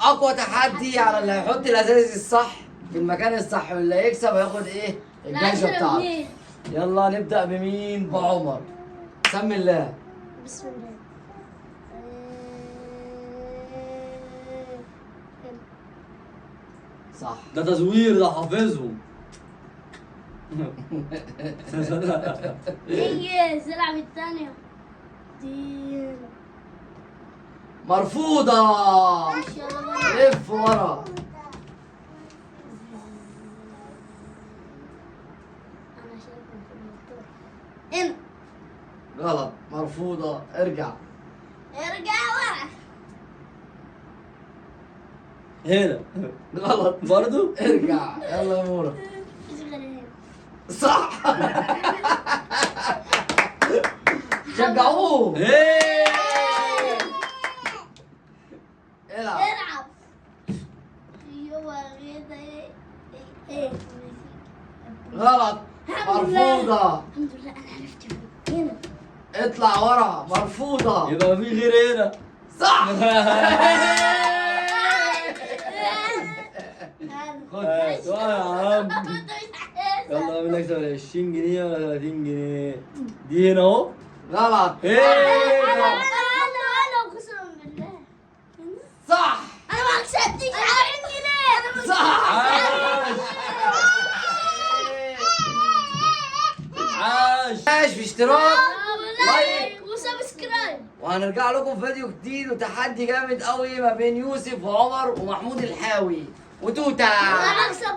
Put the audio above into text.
اقوى تحدي على اللي هيحط الازايز الصح في المكان الصح، واللي هيكسب هياخد ايه؟ الجايزة 10 بتاعته. جنيه. يلا نبدا بمين؟ بعمر. سمي الله. بسم الله. صح. ده تزوير، ده حافظهم. انجز، العب الثانية دي. مرفوضة. ماشي، يلا بقى. لف ورا. انا شايفهم في الموتور هنا. غلط، مرفوضة، ارجع. ارجع ورا. هنا. غلط. برضو. ارجع، يلا يا مورا. مفيش غير هنا. صح. شجعوه. ايه. العب. العب. ايوه كده. ايه ايه. غلط. الحمد لله. مرفوضة. الحمد لله، انا عرفت فين. هنا. اطلع ورا، مرفوضة. يبقى في غير هنا. صح. خد. يا عم يلا، مين يكسب؟ ال 20 جنيه ولا 30 جنيه؟ دي هنا اهو. غلط. ايه. انا انا انا، اقسم بالله. صح. انا ما كسبتش 20 جنيه. صح. عاش عاش. عاش. في اشتراك، like و subscribe. وهنرجع لكم في فيديو جديد وتحدي جامد قوي ما بين يوسف وعمر ومحمود الحاوي وتوتا. انا هكسب.